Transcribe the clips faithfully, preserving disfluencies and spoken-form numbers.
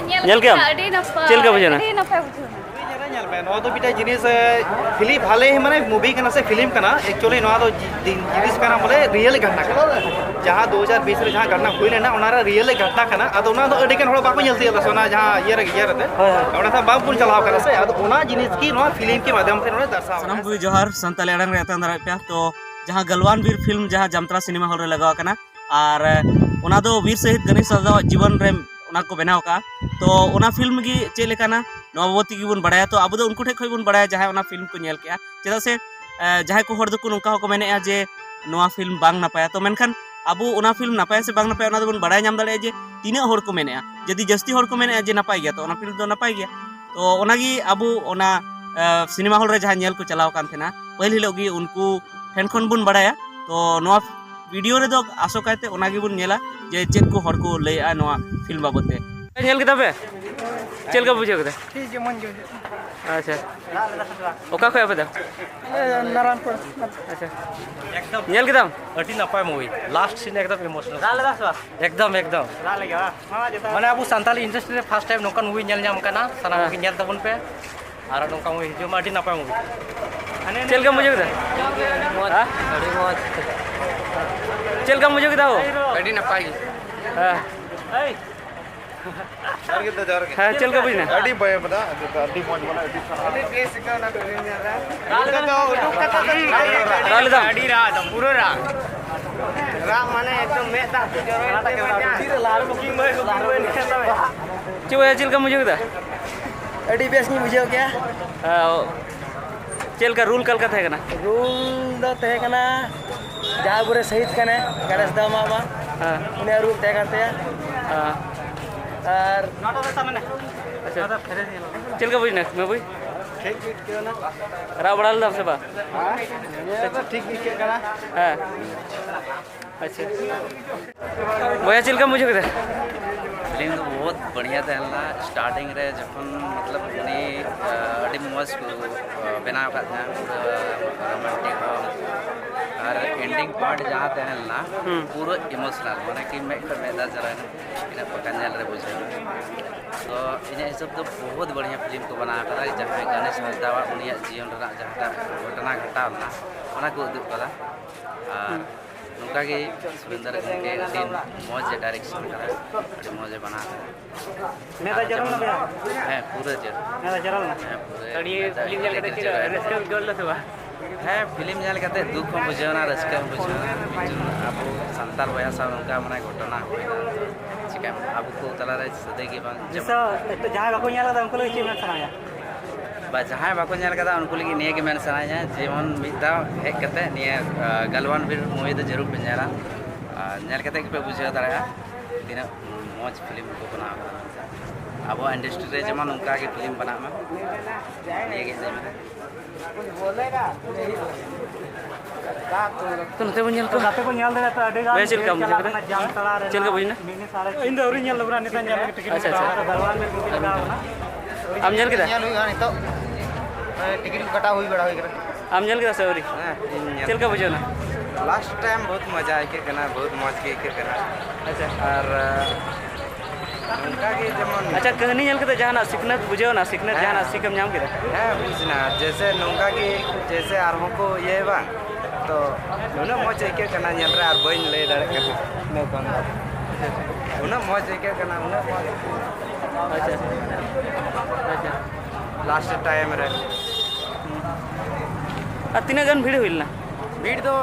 ᱧᱮᱞ ᱠᱮᱫᱟ? ᱟᱹᱰᱤ ᱱᱟᱯᱟᱭ᱾ ᱪᱮᱫ ᱞᱮᱠᱟ ᱵᱩᱡᱷᱟᱹᱣ ᱮᱱᱟ? ᱟᱹᱰᱤ ᱱᱟᱯᱟᱭ ᱵᱩᱡᱷᱟᱹᱣ ᱮᱱᱟ᱾ ᱧᱮᱞ ᱢᱮ, ᱱᱚᱣᱟ ᱫᱚ ᱢᱤᱫᱴᱟᱝ ᱡᱤᱱᱤᱥ, ᱮ, ᱯᱷᱤᱞᱤᱢ ᱵᱷᱟᱞᱮ, ᱢᱟᱱᱮ, ᱢᱩᱵᱷᱤ ᱠᱟᱱᱟ ᱥᱮ ᱯᱷᱤᱞᱤᱢ ᱠᱟᱱᱟ, actually ᱱᱚᱣᱟ ᱫᱚ ᱡᱤ-, ᱡᱤ-, ᱡᱤᱱᱤᱥ ᱠᱟᱱᱟ, ᱵᱚᱞᱮ, ᱨᱤᱭᱮᱞ ᱜᱷᱚᱴᱱᱟ ᱠᱟᱱᱟ᱾ ᱡᱟᱦᱟᱸ ᱫᱩ ᱦᱟᱡᱟᱨ ᱵᱤᱥ ᱨᱮ ᱡᱟᱦᱟᱸ ᱜᱷᱚᱴᱱᱟ ᱦᱩᱭ ᱞᱮᱱᱟ, ᱚᱱᱟ ᱨᱮ ᱨᱤᱭᱮᱞ ᱜᱷᱚᱴᱱᱟ ᱠᱟᱱᱟ᱾ ᱟᱫᱚ ᱚᱱᱟ ᱫᱚ ᱟᱹᱰᱤ ᱜᱟᱱ ᱦᱚᱲ ᱵᱟᱠᱚ ᱧᱮᱞ ᱛᱤᱭᱳᱜ ᱞᱮᱫᱟ ᱥᱮ, ᱚᱱᱟ ᱡᱟᱦᱟᱸ ᱤᱭᱟᱹ ᱨᱮ, ᱤᱭᱟᱹ ᱨᱮ, ᱦᱳᱭ, ᱦᱳᱭ᱾ ᱚᱸᱰᱮ ᱫᱚ ᱵᱟᱝᱵᱚᱱ ᱪᱟᱞᱟᱣ ᱠᱟᱱᱟ ᱥᱮ, ᱟᱫᱚ ᱚᱱᱟ ᱡᱤᱱᱤᱥ ᱜᱮ ᱱᱚᱣᱟ ᱯᱷᱤᱞᱤᱢ ᱠᱮ ᱢᱟᱫᱷᱭᱚᱢ ᱛᱮ ᱱᱚᱰᱮ ᱫᱟᱨᱥᱟᱣ ᱠᱟᱱᱟ᱾ ᱥᱟᱱᱟᱢ ᱠᱚᱜᱮ ᱡᱚᱦᱟᱨ, ᱥᱟᱱᱛᱟᱲᱤ ᱟᱲᱟᱝ ᱨᱮ ᱟᱛᱟᱝ ᱫᱟᱨᱟᱢ ᱯᱮᱭᱟ᱾ ᱛᱚ, ᱡᱟᱦᱟᱸ ᱜᱟᱞᱣᱟᱱ ᱵᱤᱨ ᱯᱷᱤᱞᱢ ᱡᱟᱦᱟᱸ ᱡᱟᱢᱛᱨᱟ ᱥᱤᱱᱮᱢᱟ ᱦᱚᱞ ᱨᱮ ᱞᱟᱜᱟᱣ ᱟᱠᱟᱱᱟ, ᱟᱨ, ᱮ, ᱚᱱᱟ ᱫᱚ ᱵᱤᱨ ᱥᱚᱦᱤᱫ ᱜᱟᱱᱮᱥ ᱫᱟᱫᱟᱣᱟᱜ ᱡᱤᱵᱚᱱ ᱨᱮ ᱚᱱᱟ ᱠᱚ ᱵᱮᱱᱟᱣ ᱟᱠᱟᱫᱼᱟ᱾ ᱛᱚ, ᱚᱱᱟ ᱯᱷᱤᱞᱢ ᱜᱮ ᱪᱮᱫ ᱞᱮᱠᱟᱱᱟ, ᱱᱚᱣᱟ ᱵᱟᱵᱚᱫ ᱛᱮᱜᱮ ᱵᱚᱱ ᱵᱟᱲᱟᱭᱟ᱾ ᱛᱚ, ᱟᱵᱚ ᱫᱚ ᱩᱱᱠᱩ ᱴᱷᱮᱱ ᱠᱷᱚᱱ ᱵᱚᱱ ᱵᱟᱲᱟᱭᱟ, ᱡᱟᱦᱟᱸᱭ ᱚᱱᱟ ᱯᱷᱤᱞᱢ ᱠᱚ ᱧᱮᱞ ᱠᱮᱜᱼᱟ᱾ ᱪᱮᱫᱟᱜ ᱥᱮ, ᱮ, ᱡᱟᱦᱟᱸᱭ ᱠᱚ ᱦᱚᱲ ᱫᱚᱠᱚ ᱱᱚᱝᱠᱟ ᱦᱚᱸᱠᱚ ᱢᱮᱱᱮᱫᱼᱟ ᱡᱮ ᱱᱚᱣᱟ ᱯᱷᱤᱞᱢ ᱵᱟᱝ ᱱᱟᱯᱟᱭᱟ᱾ ᱛᱚ, ᱢᱮᱱᱠᱷᱟᱱ ᱟᱵᱚ ᱚᱱᱟ ᱯᱷᱤᱞᱢ ᱱᱟᱯᱟᱭᱟ ᱥᱮ ᱵᱟᱝ ᱱᱟᱯᱟᱭᱟ, ᱚᱱᱟ ᱫᱚᱵᱚᱱ ᱵᱟᱲᱟᱭ ᱧᱟᱢ ᱫᱟᱲᱮᱭᱟᱜᱼᱟ ᱡᱮ ᱛᱤᱱᱟᱹᱜ ᱦᱚᱲ ᱠᱚ ᱢᱮᱱᱮᱫᱼᱟ᱾ ᱡᱩᱫᱤ ᱡᱟᱹᱥᱛᱤ ᱦᱚᱲ ᱠᱚ ᱢᱮᱱᱮᱫᱼᱟ ᱡᱮ ᱱᱟᱯᱟᱭ ᱜᱮᱭᱟ, ᱛᱚ, ᱚᱱᱟ ᱯᱷᱤᱞᱢ ᱫᱚ ᱱᱟᱯᱟᱭ ᱜᱮᱭᱟ᱾ ᱛᱚ, ᱚᱱᱟᱜᱮ ᱟᱵᱚ ᱚᱱᱟ, ᱮ, ᱥᱤᱱᱮᱢᱟ ᱦᱚᱞ ᱨᱮ ᱡᱟᱦᱟᱸ ᱧᱮᱞ ᱠᱚ ᱪᱟᱞᱟᱣ ᱟᱠᱟᱱ ᱛᱟᱦᱮᱱᱟ ᱯᱟᱹᱦᱤᱞ ᱦᱤᱞᱳᱜ ᱜᱮ, ᱩᱱᱠᱩ ᱴᱷᱮᱱ ᱠᱷᱚᱱ ᱵᱚᱱ ᱵᱟᱲᱟᱭᱟ᱾ ᱛᱚ, ᱱᱚᱣᱟ ᱵᱷᱤᱰᱤᱭᱳ ᱨᱮᱫᱚ ᱟᱥᱚᱠᱟᱭᱛᱮ ᱚᱱᱟ ᱜᱮᱵᱚᱱ ᱧᱮᱞᱟ ᱡᱮ ᱪᱮᱫ ᱠᱚ ᱦᱚᱲ ᱠᱚ ᱞᱟᱹᱭᱮᱜᱼᱟ ᱱᱚᱣᱟ ᱯᱷᱤᱞᱢ ᱵᱟᱵᱚᱫ ᱛᱮ᱾ ᱧᱮᱞ ᱠᱮᱫᱟ ᱯᱮ? ᱪᱮᱫ ᱞᱮᱠᱟ ᱵᱩᱡᱷᱟᱹᱣ ᱠᱮᱫᱟ? ᱴᱷᱤᱠ ᱜᱮ, ᱢᱚᱡᱽ ᱜᱮ ᱵᱩᱡᱷᱟᱹᱜ ᱠᱟᱱᱟ᱾ ᱟᱪᱪᱷᱟ, ᱚᱠᱟ ᱠᱷᱚᱱ ᱟᱯᱮ ᱫᱚ? ᱮ, ᱱᱟᱨᱟᱱᱯᱩᱨ᱾ ᱟᱪᱪᱷᱟ, ᱧᱮᱞ ᱠᱮᱫᱟᱢ? ᱟᱹᱰᱤ ᱱᱟᱯᱟᱭ movie, last scene ᱮᱠᱫᱚᱢ emotional᱾ ᱮᱠᱫᱚᱢ, ᱮᱠᱫᱚᱢ᱾ ᱢᱟᱱᱮ, ᱟᱵᱚ ᱥᱟᱱᱛᱟᱞᱤ industry ᱨᱮ first time ᱱᱚᱝᱠᱟᱱ movie ᱧᱮᱞ ᱧᱟᱢ ᱠᱟᱱᱟ᱾ ᱥᱟᱱᱟᱢ ᱦᱮᱸ᱾ ᱠᱚᱜᱮ ᱧᱮᱞ ᱛᱟᱵᱚᱱ ᱯᱮ᱾ ᱟᱨ ᱱᱚᱝᱠᱟ movie ᱦᱤᱡᱩᱜ ᱢᱟ, ᱟᱹᱰᱤ ᱱᱟᱯᱟᱭ movie᱾ ᱪᱮᱫ ᱞᱮᱠᱟᱢ ᱵᱩᱡᱷᱟᱹᱣ ᱠᱮᱫᱟ? ᱦᱮᱸ? ᱟᱹᱰᱤ ᱢᱚᱡᱽ᱾ ᱪᱮᱫ ᱞᱮᱠᱟᱢ ᱵᱩᱡᱷᱟᱹᱣ ᱠᱮᱫᱟ ᱦᱳ? ᱟᱹᱰᱤ ᱱᱟᱯᱟᱭ ᱜᱮ᱾ ᱦᱮᱸ᱾ ᱦᱮᱸ, ᱪᱮᱫ ᱞᱮᱠᱟ ᱵᱩᱡᱽ ᱮᱱᱟ? ᱟᱹᱰᱤ ᱵᱷᱟᱹᱜᱤ ᱵᱚᱞᱮ, ᱟᱹᱰᱤ ᱵᱚᱞᱮ, ᱟᱹᱰᱤ ᱥᱟᱨᱦᱟᱣ᱾ ᱨᱟᱜ ᱞᱮᱫᱟᱢ? ᱟᱹᱰᱤ ᱨᱟᱜ, ᱯᱩᱨᱟᱹ ᱨᱟᱜ᱾ ᱨᱟᱜ ᱢᱟᱱᱮ ᱮᱠᱫᱚᱢ ᱢᱮᱫ ᱫᱟᱜ ᱛᱮ ᱡᱚᱨᱚᱭᱮᱱ ᱛᱤᱧᱟ᱾ ᱪᱮᱫ ᱵᱚᱭᱦᱟ, ᱪᱮᱫ ᱞᱮᱠᱟᱢ ᱵᱩᱡᱷᱟᱹᱣ ᱠᱮᱫᱟ? ᱟᱹᱰᱤ ᱵᱮᱥ ᱜᱤᱧ ᱵᱩᱡᱷᱟᱹᱣ ᱠᱮᱫᱟ᱾ ᱦᱮᱸ, ᱚ, ᱪᱮᱫ ᱞᱮᱠᱟ ᱨᱩᱞ, ᱚᱠᱟ ᱞᱮᱠᱟ ᱛᱟᱦᱮᱸ ᱠᱟᱱᱟ? ᱨᱩᱞ ᱫᱚ ᱛᱟᱦᱮᱸ ᱠᱟᱱᱟ, ᱡᱟᱦᱟᱸ ᱟᱵᱚᱨᱮ ᱥᱟᱹᱦᱤᱫ ᱠᱟᱱᱟᱭ ᱜᱚᱱᱮᱥ ᱫᱟ ᱢᱟᱢᱟ, ᱦᱮᱸ᱾ ᱩᱱᱤᱭᱟᱜ ᱨᱩᱞ ᱛᱟᱦᱮᱸ ᱠᱟᱱ ᱛᱟᱭᱟ᱾ ᱦᱮᱸ᱾ ᱟᱨ ᱟᱪᱪᱷᱟ᱾ ᱪᱮᱫ ᱞᱮᱠᱟ ᱵᱩᱡᱽ ᱮᱱᱟ ᱢᱟᱹᱭ ᱵᱟᱹᱵᱩ? ᱴᱷᱤᱠ ᱜᱮ ᱟᱹᱭᱠᱟᱹᱣ ᱮᱱᱟ᱾ ᱨᱟᱜ ᱵᱟᱲᱟ ᱞᱮᱫᱟᱢ ᱥᱮ ᱵᱟᱝ? ᱦᱮᱸ, ᱧᱮᱞ ᱫᱚ ᱴᱷᱤᱠ ᱜᱮ ᱟᱹᱭᱠᱟᱹᱜ ᱠᱟᱱᱟ᱾ ᱦᱮᱸ᱾ ᱟᱪᱪᱷᱟ᱾ ᱵᱚᱭᱦᱟ, ᱪᱮᱫ ᱞᱮᱠᱟᱢ ᱵᱩᱡᱷᱟᱹᱣ ᱠᱮᱫᱟ? ᱯᱷᱤᱞᱢ ᱫᱚ ᱵᱚᱦᱩᱛ ᱵᱟᱲᱤᱭᱟ ᱛᱟᱦᱮᱸ ᱞᱮᱱᱟ᱾ ᱥᱴᱟᱨᱴᱤᱝ ᱨᱮ ᱡᱚᱠᱷᱚᱱ, ᱢᱚᱛᱞᱚᱵ, ᱩᱱᱤ, ᱟ, ᱟᱹᱰᱤ ᱢᱚᱡᱽ ᱠᱚ, ᱟ, ᱵᱮᱱᱟᱣ ᱟᱠᱟᱫ ᱛᱟᱦᱮᱸᱱᱟ, ᱯᱩᱨᱟᱹ ᱨᱳᱢᱟᱱᱴᱤᱠ ᱦᱚᱸ, ᱟᱨ ᱮᱱᱰᱤᱝ ᱯᱚᱭᱮᱱᱴ ᱡᱟᱦᱟᱸ ᱛᱟᱦᱮᱸ ᱞᱮᱱᱟ, ᱦᱩᱸ᱾ ᱯᱩᱨᱟᱹ ᱤᱢᱳᱥᱚᱱᱟᱞ, ᱢᱟᱱᱮ ᱠᱤ ᱢᱮᱫ ᱠᱷᱚᱱ ᱢᱮᱫ ᱫᱟᱜ ᱡᱚᱨᱚᱭᱮᱱᱟ, ᱤᱱᱟᱹᱜ ᱯᱨᱚᱠᱟᱨ ᱧᱮᱞ ᱨᱮ ᱵᱩᱡᱷᱟᱹᱣ ᱮᱱᱟ᱾ ᱛᱚ ᱤᱧᱟᱹᱜ ᱦᱤᱥᱟᱹᱵ ᱫᱚ ᱵᱚᱦᱩᱛ ᱵᱟᱲᱤᱭᱟ ᱯᱷᱤᱞᱢ ᱠᱚ ᱵᱮᱱᱟᱣ ᱟᱠᱟᱫᱟ, ᱡᱟᱦᱟᱸᱭ ᱜᱚᱱᱮᱥ ᱦᱟᱸᱥᱫᱟᱣᱟᱜ ᱩᱱᱤᱭᱟᱜ ᱡᱤᱭᱚᱱ ᱨᱮᱱᱟᱜ ᱡᱟᱦᱟᱸᱴᱟᱜ ᱜᱷᱚᱴᱚᱱᱟ ᱜᱷᱚᱴᱟᱣ ᱞᱮᱱᱟ, ᱚᱱᱟ ᱠᱚ ᱩᱫᱩᱜ ᱠᱟᱫᱟ᱾ ᱟᱨ ᱦᱩᱸ᱾ ᱱᱚᱝᱠᱟ ᱜᱮ ᱥᱩᱨᱮᱱᱫᱨ ᱜᱚᱢᱠᱮ ᱟᱹᱰᱤ ᱢᱚᱡᱽ ᱮ ᱰᱟᱭᱨᱮᱠᱥᱚᱱ ᱠᱟᱫᱟ, ᱟᱹᱰᱤ ᱢᱚᱡᱽ ᱮ ᱵᱮᱱᱟᱣ ᱠᱟᱫᱟ᱾ ᱢᱮᱫ ᱫᱟᱜ ᱡᱚᱨᱚ ᱞᱮᱱᱟ ᱵᱚᱭᱦᱟ? ᱦᱮᱸ, ᱯᱩᱨᱟᱹ ᱡᱚᱨᱚ᱾ ᱢᱮᱫ ᱫᱟᱜ ᱡᱚᱨᱚ ᱞᱮᱱᱟ? ᱦᱮᱸ, ᱯᱩᱨᱟᱹ ᱟᱹᱰᱤ ᱢᱮᱫ ᱫᱟᱜ ᱯᱷᱤᱞᱢ ᱧᱮᱞ ᱠᱟᱛᱮ ᱟᱹᱰᱤ ᱪᱮᱫ ᱡᱚᱨᱚ᱾ ᱨᱟᱹᱥᱠᱟᱹ ᱵᱩᱡᱷᱟᱹᱣ ᱞᱮᱱᱟ ᱥᱮ ᱵᱟᱝ? ᱦᱮᱸ, ᱯᱷᱤᱞᱢ ᱧᱮᱞ ᱠᱟᱛᱮ ᱫᱩᱠ ᱦᱚᱸ ᱵᱩᱡᱷᱟᱹᱣ ᱮᱱᱟ, ᱨᱟᱹᱥᱠᱟᱹ ᱦᱚᱸ ᱵᱩᱡᱷᱟᱹᱣ ᱮᱱᱟ᱾ ᱢᱤᱫᱴᱮᱱ ᱟᱵᱚ ᱥᱟᱱᱛᱟᱲ ᱵᱚᱭᱦᱟ ᱥᱟᱶ ᱱᱚᱝᱠᱟ ᱢᱟᱱᱮ ᱜᱷᱚᱴᱚᱱᱟ ᱦᱩᱭᱱᱟ, ᱪᱤᱠᱟᱹᱭᱟᱢ? ᱟᱵᱚ ᱠᱚ ᱛᱟᱞᱟᱨᱮ ᱥᱟᱹᱫᱟᱹᱭ ᱜᱮ ᱵᱟᱝ ᱡᱚᱢ᱾ ᱱᱤᱛᱚᱜ ᱮᱠᱴᱩ ᱡᱟᱦᱟᱸᱭ ᱵᱟᱠᱚ ᱧᱮᱞ ᱠᱟᱫᱟ ᱩᱱᱠᱩ ᱞᱟᱹᱜᱤᱫ ᱪᱮᱫ ᱢᱮᱱ ᱥᱟᱱᱟᱭᱟ? ᱵᱟ, ᱡᱟᱦᱟᱸᱭ ᱵᱟᱠᱚ ᱧᱮᱞ ᱠᱟᱫᱟ ᱩᱱᱠᱩ ᱞᱟᱹᱜᱤᱫ ᱱᱤᱭᱟᱹ ᱜᱮ ᱢᱮᱱ ᱥᱟᱱᱟᱭᱟ, ᱡᱮᱢᱚᱱ ᱢᱤᱫ ᱫᱷᱟᱣ ᱦᱮᱡ ᱠᱟᱛᱮ ᱱᱤᱭᱟᱹ, ᱟ, ᱜᱟᱞᱣᱟᱱ ᱵᱤᱨ ᱢᱩᱵᱷᱤ ᱫᱚ ᱡᱟᱹᱨᱩᱲ ᱯᱮ ᱧᱮᱞᱟ᱾ ᱟᱨ ᱧᱮᱞ ᱠᱟᱛᱮ ᱜᱮᱯᱮ ᱵᱩᱡᱷᱟᱹᱣ ᱫᱟᱲᱮᱭᱟᱜᱼᱟ ᱛᱤᱱᱟᱹᱜ ᱢᱚᱡᱽ ᱯᱷᱤᱞᱢ ᱠᱚ ᱵᱮᱱᱟᱣ ᱠᱟᱫᱟ᱾ ᱟᱵᱚᱣᱟᱜ ᱤᱱᱰᱟᱥᱴᱨᱤ ᱨᱮ ᱡᱮᱢᱚᱱ ᱚᱱᱠᱟ ᱜᱮ ᱯᱷᱤᱞᱢ ᱵᱮᱱᱟᱜ ᱢᱟ, ᱱᱤᱭᱟᱹ ᱜᱮ ᱤᱧ ᱫᱚᱧ ᱢᱮᱱᱟ᱾ ᱛᱚ ᱱᱚᱛᱮ ᱵᱚᱱ ᱧᱮᱞ ᱠᱚᱣᱟ᱾ ᱜᱟᱛᱮ ᱠᱚ ᱧᱮᱞ ᱫᱟᱲᱮᱭᱟᱜᱼᱟ, ᱛᱚ ᱟᱹᱰᱤ ᱜᱟᱱ ᱵᱷᱟᱭ, ᱪᱮᱫ ᱞᱮᱠᱟᱢ ᱵᱷᱤᱲ ᱵᱩᱡᱷᱟᱹᱣ ᱪᱟᱞᱟᱜ ᱠᱮᱫᱟ? ᱠᱟᱱᱟ ᱡᱟᱢᱛᱟᱲᱟ ᱨᱮᱱᱟᱜ᱾ ᱪᱮᱫ ᱞᱮᱠᱟ ᱵᱩᱡᱽ ᱮᱱᱟ? ᱢᱤᱱᱤ ᱥᱟᱲᱮ ᱤᱧ ᱫᱚ ᱟᱹᱣᱨᱤᱧ ᱧᱮᱞ ᱞᱮᱫᱟ, ᱱᱤᱛᱚᱜ ᱧᱮᱞ ᱞᱟᱹᱜᱤᱫ ᱴᱤᱠᱤᱴ ᱟᱪᱪᱷᱟ, ᱟᱪᱪᱷᱟ᱾ ᱠᱟᱴᱟᱣ ᱠᱟᱱᱟ᱾ ᱟᱢ ᱧᱮᱞ ᱠᱮᱫᱟ? ᱧᱮᱞ ᱦᱩᱭᱩᱜᱼᱟ ᱱᱤᱛᱚᱜ᱾ ᱦᱮᱸ, ᱴᱤᱠᱤᱴ ᱠᱚ ᱠᱟᱴᱟᱣ ᱦᱩᱭ ᱵᱟᱲᱟ ᱦᱩᱭ ᱠᱟᱱᱟ᱾ ᱟᱢ ᱧᱮᱞ ᱠᱮᱫᱟ ᱥᱮ ᱟᱹᱣᱨᱤ? ᱦᱮᱸ, ᱤᱧ ᱧᱮᱞ ᱪᱮᱫ ᱞᱮᱠᱟ ᱠᱮᱫᱟ᱾ ᱵᱩᱡᱷᱟᱹᱣ ᱮᱱᱟ? ᱞᱟᱥᱴ ᱴᱟᱭᱤᱢ ᱵᱚᱦᱩᱛ ᱢᱚᱡᱟ ᱟᱹᱭᱠᱟᱹᱜ ᱠᱟᱱᱟ, ᱵᱚᱦᱩᱛ ᱢᱚᱡᱽ ᱜᱮ ᱟᱹᱭᱠᱟᱹᱜ ᱠᱟᱱᱟ᱾ ᱟᱪᱪᱷᱟ᱾ ᱟᱨ, ᱱᱚᱝᱠᱟ ᱜᱮ ᱡᱮᱢᱚᱱ ᱟᱪᱪᱷᱟ, ᱠᱟᱹᱦᱱᱤ ᱧᱮᱞ ᱠᱟᱛᱮ ᱡᱟᱦᱟᱱᱟᱜ ᱥᱤᱠᱷᱱᱟᱹᱛ ᱵᱩᱡᱷᱟᱹᱣ ᱮᱱᱟ? ᱥᱤᱠᱷᱱᱟᱹᱛ ᱦᱮᱸ᱾ ᱡᱟᱦᱟᱱᱟᱜ ᱥᱤᱠᱷ ᱮᱢ ᱧᱟᱢ ᱠᱮᱫᱟ? ᱦᱮᱸ, ᱵᱩᱡᱽ ᱮᱱᱟ᱾ ᱡᱮᱭᱥᱮ ᱱᱚᱝᱠᱟ ᱜᱮ, ᱡᱮᱭᱥᱮ ᱟᱨᱦᱚᱸ ᱠᱚ ᱤᱭᱟᱹᱭ ᱵᱟᱝ, ᱛᱚ ᱱᱩᱱᱟᱹᱜ ᱢᱚᱡᱽ ᱟᱹᱭᱠᱟᱹᱜ ᱠᱟᱱᱟ ᱧᱮᱞ ᱨᱮ, ᱟᱨ ᱵᱟᱹᱧ ᱞᱟᱹᱭ ᱫᱟᱲᱮᱭᱟᱜ ᱠᱟᱱᱟ᱾ ᱤᱱᱟᱹ ᱠᱷᱚᱱ ᱫᱚ ᱩᱱᱟᱹᱜ ᱢᱚᱡᱽ ᱟᱹᱭᱠᱟᱹᱜ ᱠᱟᱱᱟ, ᱩᱱᱟᱹᱜ ᱢᱚᱡᱽ᱾ ᱟᱪᱪᱷᱟ, ᱟᱪᱪᱷᱟ᱾ ᱞᱟᱥᱴ ᱴᱟᱭᱤᱢ ᱨᱮ᱾ ᱟᱨ ᱛᱤᱱᱟᱹᱜ ᱜᱟᱱ ᱵᱷᱤᱲ ᱦᱩᱭ ᱞᱮᱱᱟ? ᱵᱷᱤᱲ ᱫᱚ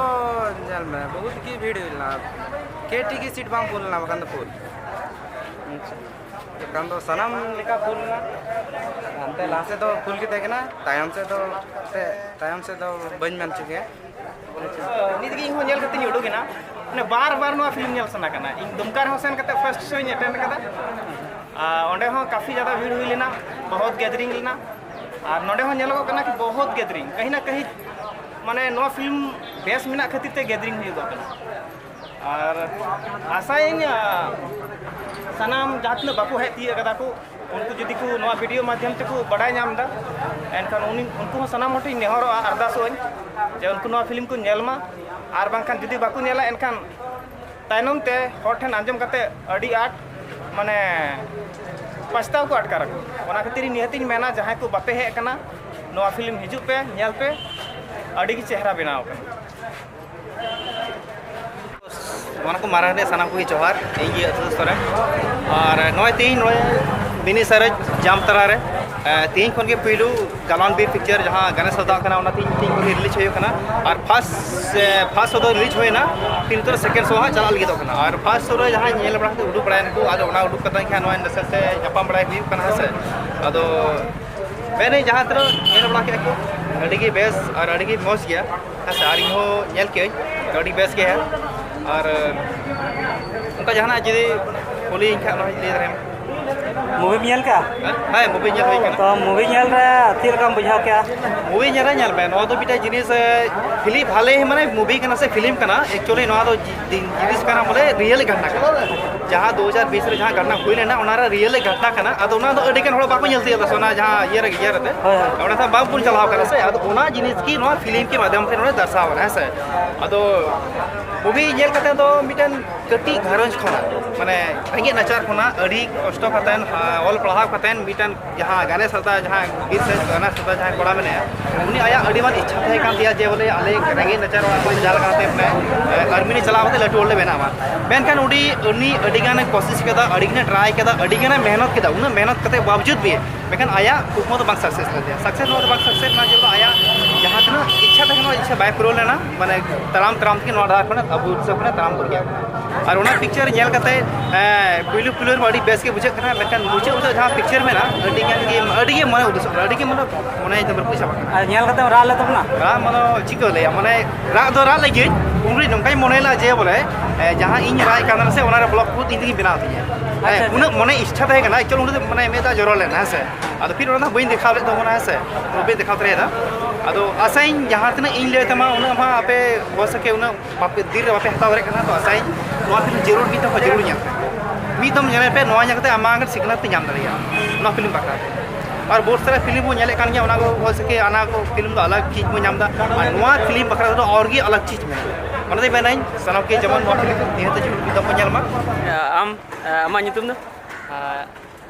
ᱧᱮᱞ ᱢᱮ, ᱵᱚᱦᱩᱛ ᱜᱮ ᱵᱷᱤᱲ ᱦᱩᱭ ᱞᱮᱱᱟ᱾ ᱠᱮ ᱴᱤ ᱜᱮ ᱥᱤᱴ ᱵᱟᱝ ᱯᱷᱩᱞ ᱞᱮᱱᱟ, ᱵᱟᱠᱷᱟᱱ ᱫᱚ ᱯᱷᱩᱞ᱾ ᱟᱪᱪᱷᱟ᱾ ᱮᱱᱠᱷᱟᱱ ᱫᱚ ᱥᱟᱱᱟᱢ ᱞᱮᱠᱟ ᱯᱷᱩᱞ ᱮᱱᱟ᱾ ᱦᱟᱱᱛᱮ ᱞᱟᱦᱟ ᱥᱮᱫ ᱫᱚ ᱯᱷᱩᱞ ᱜᱮ ᱛᱟᱦᱮᱸ ᱠᱟᱱᱟ, ᱛᱟᱭᱚᱢ ᱥᱮᱫ ᱫᱚ ᱮᱱᱛᱮᱫ, ᱛᱟᱭᱚᱢ ᱥᱮᱫ ᱫᱚ ᱵᱟᱹᱧ ᱢᱮᱱ ᱦᱚᱪᱚ ᱠᱮᱭᱟ᱾ ᱱᱤᱛ ᱜᱮ ᱤᱧ ᱦᱚᱸ ᱧᱮᱞ ᱠᱟᱛᱮᱧ ᱩᱰᱩᱠ ᱮᱱᱟ, ᱢᱟᱱᱮ ᱵᱟᱨ ᱵᱟᱨ ᱱᱚᱣᱟ ᱯᱷᱤᱞᱢ ᱧᱮᱞ ᱥᱟᱱᱟ ᱠᱟᱱᱟ᱾ ᱤᱧ ᱫᱩᱢᱠᱟ ᱨᱮᱦᱚᱸ ᱥᱮᱱ ᱠᱟᱛᱮ ᱯᱷᱟᱥᱴ ᱥᱳᱧ ᱮᱴᱮᱱᱰ ᱠᱟᱫᱟ, ᱟᱨ ᱚᱸᱰᱮ ᱦᱚᱸ ᱠᱟᱯᱷᱤ ᱡᱟᱫᱟ ᱵᱷᱤᱲ ᱦᱩᱭ ᱞᱮᱱᱟ, ᱵᱚᱦᱚᱛ ᱜᱮᱫᱟᱨᱤᱝ ᱞᱮᱱᱟ᱾ ᱟᱨ ᱱᱚᱰᱮ ᱦᱚᱸ ᱧᱮᱞᱚᱜᱚᱜ ᱠᱟᱱᱟ ᱠᱤ ᱵᱚᱦᱚᱛ ᱜᱮᱫᱟᱨᱤᱝ, ᱠᱟᱹᱦᱤ ᱱᱟ ᱠᱟᱹᱦᱤ, ᱢᱟᱱᱮ ᱱᱚᱣᱟ ᱯᱷᱤᱞᱢ ᱵᱮᱥ ᱢᱮᱱᱟᱜ ᱠᱷᱟᱹᱛᱤᱨ ᱛᱮ ᱜᱮᱫᱟᱨᱤᱝ ᱦᱩᱭᱩᱜᱚᱜ ᱠᱟᱱᱟ᱾ ᱟᱨ ᱟᱥᱟᱭᱟᱹᱧ, ᱟ, ᱥᱟᱱᱟᱢ ᱡᱟᱦᱟᱸ ᱛᱤᱱᱟᱹᱜ ᱵᱟᱠᱚ ᱦᱮᱡ ᱛᱤᱭᱳᱜ ᱠᱟᱫᱟ ᱠᱚ, ᱩᱱᱠᱩ ᱡᱩᱫᱤ ᱠᱚ ᱱᱚᱣᱟ ᱵᱷᱤᱰᱤᱭᱳ ᱢᱟᱫᱽᱫᱷᱚᱢ ᱛᱮᱠᱚ ᱵᱟᱰᱟᱭ ᱧᱟᱢ ᱮᱫᱟ, ᱮᱱᱠᱷᱟᱱ ᱩᱱᱤ, ᱩᱱᱠᱩ ᱦᱚᱸ ᱥᱟᱱᱟᱢ ᱦᱚᱲ ᱴᱷᱮᱱ ᱤᱧ ᱱᱮᱦᱚᱨᱚᱜᱼᱟ, ᱟᱨᱫᱟᱥᱚᱜ ᱟᱹᱧ ᱡᱮ ᱩᱱᱠᱩ ᱱᱚᱣᱟ ᱯᱷᱤᱞᱢ ᱠᱚ ᱧᱮᱞ ᱢᱟ᱾ ᱟᱨ ᱵᱟᱝᱠᱷᱟᱱ ᱡᱩᱫᱤ ᱵᱟᱠᱚ ᱧᱮᱞᱟ, ᱮᱱᱠᱷᱟᱱ ᱛᱟᱭᱱᱚᱢ ᱛᱮ ᱦᱚᱲ ᱴᱷᱮᱱ ᱟᱸᱡᱚᱢ ᱠᱟᱛᱮ ᱟᱹᱰᱤ ᱟᱸᱴ, ᱢᱟᱱᱮ, ᱯᱟᱪᱷᱛᱟᱣ ᱠᱚ ᱟᱴᱠᱟᱨᱟᱠᱚ᱾ ᱚᱱᱟ ᱠᱷᱟᱹᱛᱤᱨ ᱤᱧ ᱱᱤᱦᱟᱹᱛᱤᱧ ᱢᱮᱱᱟ, ᱡᱟᱦᱟᱸᱭ ᱠᱚ ᱵᱟᱯᱮ ᱦᱮᱡ ᱟᱠᱟᱱᱟ, ᱱᱚᱣᱟ ᱯᱷᱤᱞᱢ ᱦᱤᱡᱩᱜ ᱯᱮ, ᱧᱮᱞ ᱯᱮ, ᱟᱹᱰᱤ ᱜᱮ ᱪᱮᱦᱨᱟ ᱵᱮᱱᱟᱣ ᱟᱠᱟᱱᱟ᱾ ᱱᱚᱣᱟ ᱠᱚ ᱢᱟᱨᱟᱝ ᱨᱮ ᱥᱟᱱᱟᱢ ᱠᱚᱜᱮ ᱡᱚᱦᱟᱨ᱾ ᱤᱧ ᱜᱮ ᱟᱹᱛᱩ ᱥᱚᱨᱮᱱ᱾ ᱟᱨ ᱱᱚᱜᱼᱚᱭ ᱛᱮᱦᱮᱧ ᱱᱚᱜᱼᱚᱭ ᱵᱤᱱᱤ ᱥᱟᱨᱮᱡ ᱡᱟᱢᱛᱟᱲᱟ ᱨᱮ, ᱮ, ᱛᱮᱦᱮᱧ ᱠᱷᱚᱱ ᱜᱮ ᱯᱩᱭᱞᱩ ᱜᱟᱞᱣᱟᱱ ᱵᱤᱨ ᱯᱤᱠᱪᱟᱨ ᱡᱟᱦᱟᱸ ᱜᱟᱱᱮ ᱥᱟᱣᱫᱟ ᱠᱟᱱᱟ, ᱚᱱᱟ ᱛᱮᱦᱮᱧ, ᱛᱮᱦᱮᱧ ᱠᱷᱚᱱ ᱜᱮ ᱨᱤᱞᱤᱡᱽ ᱦᱩᱭᱩᱜ ᱠᱟᱱᱟ᱾ ᱟᱨ ᱯᱷᱟᱥᱴ, ᱮ, ᱯᱷᱟᱥᱴ ᱥᱳ ᱫᱚ ᱨᱤᱞᱤᱡᱽ ᱦᱩᱭᱱᱟ, ᱛᱮᱦᱮᱧ ᱱᱤᱛᱚᱜ ᱥᱮᱠᱮᱱᱰ ᱥᱳ ᱦᱟᱸᱜ ᱪᱟᱞᱟᱜ ᱞᱟᱹᱜᱤᱫᱚᱜ ᱠᱟᱱᱟ᱾ ᱟᱨ ᱯᱷᱟᱥᱴ ᱥᱳ ᱨᱮ ᱡᱟᱦᱟᱸᱭ ᱧᱮᱞ ᱵᱟᱲᱟ ᱠᱟᱛᱮ ᱩᱰᱩᱠ ᱵᱟᱲᱟᱭᱮᱱ ᱠᱚ, ᱟᱫᱚ ᱚᱱᱟ ᱩᱰᱩᱠ ᱠᱟᱛᱮ ᱠᱷᱟᱱ ᱱᱚᱜᱼᱚᱭ ᱱᱟᱥᱮ ᱱᱟᱥᱮ ᱧᱟᱯᱟᱢ ᱵᱟᱲᱟᱭ ᱦᱩᱭᱩᱜ ᱠᱟᱱᱟ, ᱦᱮᱸ ᱥᱮ᱾ ᱟᱫᱚ ᱢᱮᱱᱟᱹᱧ ᱡᱟᱦᱟᱸ ᱛᱤᱱᱟᱹᱜ ᱧᱮᱞ ᱵᱟᱲᱟ ᱠᱮᱫ ᱠᱚ, ᱟᱹᱰᱤ ᱜᱮ ᱵᱮᱥ ᱟᱨ ᱟᱹᱰᱤ ᱜᱮ ᱢᱚᱡᱽ ᱜᱮᱭᱟ, ᱦᱮᱸ ᱥᱮ᱾ ᱟᱨ ᱤᱧ ᱦᱚᱸ ᱧᱮᱞ ᱠᱮᱫᱟᱹᱧ, ᱟᱹᱰᱤ ᱵᱮᱥ ᱜᱮᱭᱟ᱾ ᱟᱨ ᱚᱱᱠᱟ ᱡᱟᱦᱟᱱᱟᱜ ᱡᱩᱫᱤ ᱠᱩᱞᱤᱭᱟᱹᱧ ᱠᱷᱟᱱ, ᱱᱚᱣᱟᱧ ᱞᱟᱹᱭ ᱫᱟᱲᱮᱭᱟᱢᱟ᱾ ᱢᱩᱵᱷᱤᱢ ᱧᱮᱞ ᱠᱮᱜᱼᱟ? ᱦᱮᱸ, ᱢᱩᱵᱷᱤ ᱧᱮᱞ ᱦᱩᱭ ᱠᱟᱱᱟ᱾ ᱛᱚ, ᱢᱩᱵᱷᱤ ᱧᱮᱞ ᱨᱮ ᱪᱮᱫ ᱞᱮᱠᱟᱢ ᱵᱩᱡᱷᱟᱹᱣ ᱠᱮᱜᱼᱟ? ᱢᱩᱵᱷᱤ ᱧᱮᱞ ᱨᱮ ᱧᱮᱞ ᱢᱮ, ᱱᱚᱣᱟ ᱫᱚ ᱢᱤᱫᱴᱮᱡ ᱡᱤᱱᱤᱥ, ᱮ, ᱯᱷᱤᱞᱤᱢ ᱵᱷᱟᱞᱮ, ᱢᱟᱱᱮ, ᱢᱩᱵᱷᱤ ᱠᱟᱱᱟ ᱥᱮ ᱯᱷᱤᱞᱤᱢ ᱠᱟᱱᱟ, actually ᱱᱚᱣᱟ ᱫᱚ ᱡᱤ-, ᱫᱤᱱ-, ᱡᱤᱱᱤᱥ ᱠᱟᱱᱟ, ᱵᱚᱞᱮ, ᱨᱤᱭᱮᱞ ᱜᱷᱚᱴᱱᱟ ᱠᱟᱱᱟ᱾ ᱡᱟᱦᱟᱸ ᱫᱩ ᱦᱟᱡᱟᱨ ᱵᱤᱥ ᱨᱮ ᱡᱟᱦᱟᱸ ᱜᱷᱚᱴᱱᱟ ᱦᱩᱭ ᱞᱮᱱᱟ, ᱚᱱᱟ ᱨᱮ ᱨᱤᱭᱮᱞ ᱜᱷᱚᱴᱱᱟ ᱠᱟᱱᱟ᱾ ᱟᱫᱚ ᱚᱱᱟ ᱫᱚ ᱟᱹᱰᱤ ᱜᱟᱱ ᱦᱚᱲ ᱵᱟᱠᱚ ᱧᱮᱞ ᱛᱤᱭᱳᱜ ᱫᱟ ᱥᱮ, ᱚᱱᱟ ᱡᱟᱦᱟᱸ ᱤᱭᱟᱹ ᱨᱮ, ᱤᱭᱟᱹ ᱨᱮ ᱛᱮ, ᱦᱳᱭ, ᱦᱳᱭ᱾ ᱚᱸᱰᱮ ᱫᱚ ᱵᱟᱝ ᱵᱚᱱ ᱪᱟᱞᱟᱣ ᱠᱟᱱᱟ ᱥᱮ᱾ ᱟᱫᱚ ᱚᱱᱟ ᱡᱤᱱᱤᱥ ᱜᱮ ᱱᱚᱣᱟ ᱯᱷᱤᱞᱤᱢ ᱠᱮ ᱢᱟᱫᱷᱭᱚᱢ ᱛᱮ ᱱᱚᱰᱮ ᱫᱟᱨᱥᱟᱣ ᱠᱟᱱᱟ, ᱦᱮᱸ ᱥᱮ᱾ ᱟᱫᱚ ᱢᱩᱵᱷᱤ ᱧᱮᱞ ᱠᱟᱛᱮ ᱫᱚ ᱢᱤᱫᱴᱮᱱ ᱠᱟᱹᱴᱤᱡ ᱜᱷᱟᱨᱚᱸᱡᱽ ᱠᱷᱚᱱᱟᱜ, ᱢᱟᱱᱮ, ᱨᱮᱸᱜᱮᱡ ᱱᱟᱪᱟᱨ ᱠᱷᱚᱱᱟᱜ ᱟᱹᱰᱤ ᱠᱚᱥᱴᱚ ᱠᱟᱛᱮᱱ, ᱟ, ᱚᱞ ᱯᱟᱲᱦᱟᱣ ᱠᱟᱛᱮᱱ, ᱢᱤᱫᱴᱮᱱ ᱡᱟᱦᱟᱸ ᱜᱟᱱᱮ ᱥᱟᱶᱛᱟ, ᱡᱟᱦᱟᱸ ᱵᱤᱨ ᱥᱮ ᱜᱟᱱᱮ ᱥᱟᱶᱛᱟ ᱡᱟᱦᱟᱸᱭ ᱠᱚᱲᱟ ᱢᱮᱱᱟᱭᱟ, ᱩᱱᱤ ᱟᱭᱟᱜ ᱟᱹᱰᱤ ᱢᱟᱨᱟᱝ ᱤᱪᱪᱷᱟ ᱛᱟᱦᱮᱸ ᱠᱟᱱ ᱛᱟᱭᱟ ᱡᱮ, ᱵᱚᱞᱮ, ᱟᱞᱮ ᱨᱮᱸᱜᱮᱡ ᱱᱟᱪᱟᱨ ᱚᱲᱟᱜ ᱠᱷᱚᱱ ᱡᱟᱦᱟᱸ ᱞᱮᱠᱟ ᱠᱟᱛᱮ, ᱢᱟᱱᱮ, ᱮ, ᱟᱨᱢᱤ ᱞᱮ ᱪᱟᱞᱟᱣ ᱠᱟᱛᱮ ᱞᱟᱹᱴᱩ ᱦᱚᱲ ᱞᱮ ᱵᱮᱱᱟᱜ ᱢᱟ᱾ ᱢᱮᱱᱠᱷᱟᱱ ᱩᱱᱤ, ᱩᱱᱤ ᱟᱹᱰᱤ ᱜᱟᱱᱮ ᱠᱳᱥᱤᱥ ᱠᱮᱫᱟ, ᱟᱹᱰᱤ ᱜᱟᱱᱮ ᱴᱨᱟᱭ ᱠᱮᱫᱟ, ᱟᱹᱰᱤ ᱜᱟᱱᱮ ᱢᱮᱦᱱᱚᱛ ᱠᱮᱫᱟ᱾ ᱩᱱᱟᱹᱜ ᱢᱮᱦᱱᱚᱛ ᱠᱟᱛᱮ ᱵᱟᱣᱡᱩᱫ ᱜᱮ, ᱢᱮᱱᱠᱷᱟᱱ ᱟᱭᱟᱜ ᱠᱩᱠᱢᱩ ᱫᱚ ᱵᱟᱝ ᱥᱟᱠᱥᱮᱥ ᱞᱮᱱ ᱛᱟᱭᱟ᱾ ᱥᱟᱠᱥᱮᱥ ᱱᱚᱣᱟ ᱫᱚ ᱵᱟᱝ ᱥᱟᱠᱥᱮᱥ ᱞᱮᱱᱟ, ᱡᱮ ᱟᱭᱟᱜ ᱡᱟᱦᱟᱸ ᱛᱤᱱᱟᱹᱜ ᱤᱪᱪᱷᱟ ᱛᱟᱦᱮᱸ ᱠᱟᱱᱟ, ᱤᱪᱪᱷᱟ ᱵᱟᱭ ᱯᱩᱨᱟᱹᱣ ᱞᱮᱱᱟ᱾ ᱢᱟᱱᱮ, ᱛᱟᱲᱟᱢ ᱛᱟᱲᱟᱢ ᱛᱮᱜᱮ ᱱᱚᱣᱟ ᱰᱟᱦᱟᱨ ᱠᱷᱚᱱᱟᱜ ᱟᱵᱚ ᱫᱤᱥᱚᱢ ᱠᱷᱚᱱᱟᱜ ᱛᱟᱲᱟᱢ ᱵᱟᱹᱜᱤᱭᱟ᱾ ᱟᱨ ᱚᱱᱟ ᱯᱤᱠᱪᱟᱨ ᱧᱮᱞ ᱠᱟᱛᱮ, ᱮᱸ, ᱯᱩᱭᱞᱩ ᱯᱩᱭᱞᱩ ᱨᱮᱢᱟ ᱟᱹᱰᱤ ᱵᱮᱥ ᱜᱮ ᱵᱩᱡᱷᱟᱹᱜ ᱠᱟᱱᱟ, ᱢᱮᱱᱠᱷᱟᱱ ᱢᱩᱪᱟᱹᱫ ᱢᱩᱪᱟᱹᱫ ᱡᱟᱦᱟᱸ ᱯᱤᱠᱪᱟᱨ ᱢᱮᱱᱟᱜᱼᱟ, ᱟᱹᱰᱤ ᱜᱟᱱ ᱜᱮ, ᱟᱹᱰᱤ ᱜᱮ ᱢᱚᱱᱮ ᱩᱫᱮᱥᱚᱜ ᱠᱟᱱᱟ, ᱟᱹᱰᱤ ᱜᱮ ᱢᱚᱱᱮ, ᱢᱚᱱᱮ ᱮᱠᱫᱚᱢ ᱨᱟᱹᱯᱩᱫ ᱪᱟᱵᱟᱜ ᱠᱟᱱᱟ᱾ ᱟᱨ ᱧᱮᱞ ᱠᱟᱛᱮᱢ ᱨᱟᱜ ᱞᱮᱫ ᱛᱟᱵᱚᱱᱟ? ᱨᱟᱜ ᱢᱟᱱᱮ ᱪᱤᱠᱟᱹ ᱞᱟᱹᱭᱟ, ᱢᱟᱱᱮ ᱨᱟᱜ ᱫᱚ ᱨᱟᱜ ᱞᱮᱫ ᱜᱤᱭᱟᱹᱧ, ᱩᱱᱨᱮ ᱱᱚᱝᱠᱟᱧ ᱢᱚᱱᱮ ᱞᱮᱫᱟ ᱡᱮ, ᱵᱚᱞᱮ, ᱮ, ᱡᱟᱦᱟᱸ ᱤᱧ ᱨᱟᱜ ᱮᱫ ᱠᱟᱱ ᱛᱟᱦᱮᱱᱟ ᱥᱮ, ᱚᱱᱟ ᱨᱮ ᱵᱞᱚᱠ ᱠᱚ ᱤᱧ ᱛᱮᱜᱤᱧ ᱵᱮᱱᱟᱣ ᱛᱤᱧᱟ᱾ ᱟᱪᱪᱷᱟ, ᱦᱮᱸ, ᱟᱪᱪᱷᱟ᱾ ᱩᱱᱟᱹᱜ ᱢᱚᱱᱮ ᱤᱪᱪᱷᱟ ᱛᱟᱦᱮᱸ ᱠᱟᱱᱟ, actually ᱩᱱᱨᱮ ᱫᱚ ᱢᱟᱱᱮ ᱢᱮᱫ ᱫᱟᱜ ᱡᱚᱨᱚ ᱞᱮᱱᱟ, ᱦᱮᱸ ᱥᱮ᱾ ᱟᱫᱚ ᱯᱷᱤᱨ ᱚᱱᱟ ᱫᱚ ᱵᱟᱹᱧ ᱫᱮᱠᱷᱟᱣ ᱞᱮᱫ ᱛᱟᱵᱚᱱᱟ, ᱦᱮᱸ ᱥᱮ, ᱛᱚ ᱵᱟᱹᱧ ᱫᱮᱠᱷᱟᱣ ᱫᱟᱲᱮᱭᱟᱫᱟ᱾ ᱟᱫᱚ ᱟᱥᱟᱭᱟᱹᱧ ᱡᱟᱦᱟᱸ ᱛᱤᱱᱟᱹᱜ ᱤᱧ ᱞᱟᱹᱭ ᱛᱟᱢᱟ, ᱩᱱᱟᱹᱜ ᱢᱟ ᱟᱯᱮ ᱵᱚᱭᱚᱥ ᱠᱮ ᱩᱱᱟᱹᱜ ᱵᱟᱯᱮ, ᱫᱤᱞ ᱨᱮ ᱵᱟᱯᱮ ᱦᱟᱛᱟᱣ ᱫᱟᱲᱮᱭᱟᱜ ᱠᱟᱱᱟ, ᱛᱚ ᱟᱥᱟᱭᱟᱹᱧ ᱱᱚᱣᱟ ᱯᱷᱤᱞᱢ ᱡᱟᱹᱨᱩᱲ ᱢᱤᱫ ᱫᱚᱢ ᱡᱟᱹᱨᱩᱲ ᱧᱮᱞ ᱯᱮ᱾ ᱢᱤᱫ ᱫᱚᱢ ᱧᱮᱞ ᱯᱮ, ᱱᱚᱣᱟ ᱧᱮᱞ ᱠᱟᱛᱮ ᱟᱢᱟᱜ ᱥᱤᱠᱷᱱᱟᱹᱛ ᱯᱮ ᱧᱟᱢ ᱫᱟᱲᱮᱭᱟᱜᱼᱟ ᱱᱚᱣᱟ ᱯᱷᱤᱞᱢ ᱵᱟᱠᱷᱨᱟ ᱛᱮ᱾ ᱟᱨ ᱵᱚᱦᱩᱛ ᱥᱟᱨᱟ ᱯᱷᱤᱞᱢ ᱵᱚᱱ ᱧᱮᱞᱮᱫ ᱠᱟᱱ ᱜᱮᱭᱟ, ᱚᱱᱟ ᱠᱚ ᱦᱚᱭ ᱥᱮ ᱠᱤ ᱚᱱᱟ ᱠᱚ ᱯᱷᱤᱞᱢ ᱫᱚ ᱟᱞᱟᱜᱽ ᱪᱤᱡᱽ ᱵᱚᱱ ᱧᱟᱢ ᱮᱫᱟ, ᱟᱨ ᱱᱚᱣᱟ ᱯᱷᱤᱞᱢ ᱵᱟᱠᱷᱨᱟ ᱛᱮᱫᱚ ᱟᱨ ᱜᱮ ᱟᱞᱟᱜᱽ ᱪᱤᱡᱽ ᱢᱮᱱᱟᱜᱼᱟ᱾ ᱚᱱᱟᱛᱮ ᱢᱮᱱᱟᱹᱧ ᱥᱟᱱᱟᱢ ᱜᱮ ᱡᱮᱢᱚᱱ ᱱᱚᱣᱟ ᱯᱷᱤᱞᱢ ᱱᱤᱦᱟᱹᱛ ᱡᱟᱹᱨᱩᱲ ᱢᱤᱫ ᱫᱚᱢ ᱵᱚᱱ ᱧᱮᱞ ᱢᱟ᱾ ᱟᱢ, ᱟᱢᱟᱜ ᱧᱩᱛᱩᱢ ᱫᱚ?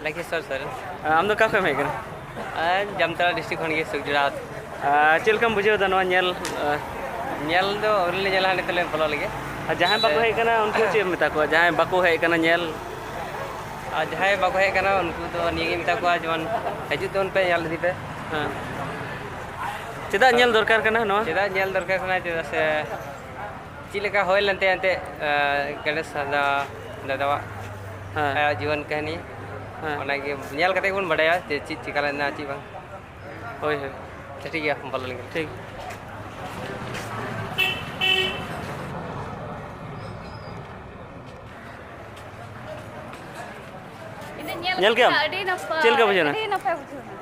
ᱞᱚᱠᱷᱮᱥᱣᱚᱨ ᱥᱚᱨᱮᱱ᱾ ᱟᱢ ᱫᱚ ᱚᱠᱟ ᱠᱷᱚᱱ ᱮᱢ ᱦᱮᱡ ᱟᱠᱟᱱᱟ? ᱡᱟᱢᱛᱟᱲᱟ ᱰᱤᱥᱴᱨᱤᱠᱴ ᱠᱷᱚᱱ ᱜᱮ, ᱥᱩᱠᱡᱚᱲᱟ᱾ ᱪᱮᱫ ᱞᱮᱠᱟᱢ ᱵᱩᱡᱷᱟᱹᱣ ᱮᱫᱟ ᱱᱚᱣᱟ ᱧᱮᱞ? ᱧᱮᱞ ᱫᱚ ᱟᱹᱣᱨᱤ ᱞᱮ ᱧᱮᱞᱟ, ᱱᱤᱛᱚᱜ ᱞᱮ ᱵᱚᱞᱚ ᱞᱟᱹᱜᱤᱫ᱾ ᱟᱨ ᱡᱟᱦᱟᱸᱭ ᱵᱟᱠᱚ ᱦᱮᱡ ᱟᱠᱟᱱᱟ, ᱩᱱᱠᱩ ᱪᱮᱫ ᱮᱢ ᱢᱮᱛᱟ ᱠᱚᱣᱟ, ᱡᱟᱦᱟᱸᱭ ᱵᱟᱠᱚ ᱦᱮᱡ ᱟᱠᱟᱱᱟ ᱧᱮᱞ? ᱟᱨ ᱡᱟᱦᱟᱸᱭ ᱵᱟᱠᱚ ᱦᱮᱡ ᱟᱠᱟᱱᱟ, ᱩᱱᱠᱩ ᱫᱚ ᱱᱤᱭᱟᱹ ᱜᱮᱧ ᱢᱮᱛᱟ ᱠᱚᱣᱟ, ᱡᱮᱢᱚᱱ ᱦᱤᱡᱩᱜ ᱛᱟᱵᱚᱱ ᱯᱮ, ᱧᱮᱞ ᱤᱫᱤ ᱯᱮ᱾ ᱦᱮᱸ᱾ ᱪᱮᱫᱟᱜ ᱧᱮᱞ ᱫᱚᱨᱠᱟᱨ ᱠᱟᱱᱟ ᱱᱚᱣᱟ? ᱪᱮᱫᱟᱜ ᱧᱮᱞ ᱫᱚᱨᱠᱟᱨ ᱠᱟᱱᱟ? ᱪᱮᱫᱟᱜ ᱥᱮ ᱪᱮᱫ ᱞᱮᱠᱟ ᱦᱩᱭ ᱞᱮᱱ ᱛᱟᱭᱟ ᱮᱱᱛᱮᱫ, ᱜᱚᱱᱮᱥ ᱦᱟᱸᱥᱫᱟ ᱫᱟᱫᱟᱣᱟᱜ, ᱦᱮᱸ᱾ ᱟᱭᱟᱜ ᱡᱤᱭᱚᱱ ᱠᱟᱹᱦᱱᱤ, ᱦᱮᱸ᱾ ᱚᱱᱟᱜᱮ ᱧᱮᱞ ᱠᱟᱛᱮ ᱜᱮᱵᱚᱱ ᱵᱟᱰᱟᱭᱟ ᱡᱮ ᱪᱮᱫ ᱪᱤᱠᱟ ᱞᱮᱱᱟ, ᱪᱮᱫ ᱵᱟᱝ᱾ ᱦᱳᱭ, ᱦᱳᱭ᱾ ᱟᱪᱪᱷᱟ, ᱴᱷᱤᱠ ᱜᱮᱭᱟ, ᱵᱚᱞᱚ ᱞᱮᱱ ᱜᱮ᱾ ᱴᱷᱤᱠ᱾ ᱤᱧ ᱫᱚ ᱧᱮᱞ ᱧᱮᱞ ᱠᱮᱫᱟ, ᱠᱮᱫᱟᱢ? ᱟᱹᱰᱤ ᱱᱟᱯᱟᱭ, ᱪᱮᱫ ᱞᱮᱠᱟ ᱵᱩᱡᱷᱟᱹᱣ ᱮᱱᱟ? ᱟᱹᱰᱤ ᱱᱟᱯᱟᱭ ᱵᱩᱡᱷᱟᱹᱣ ᱮᱱᱟ᱾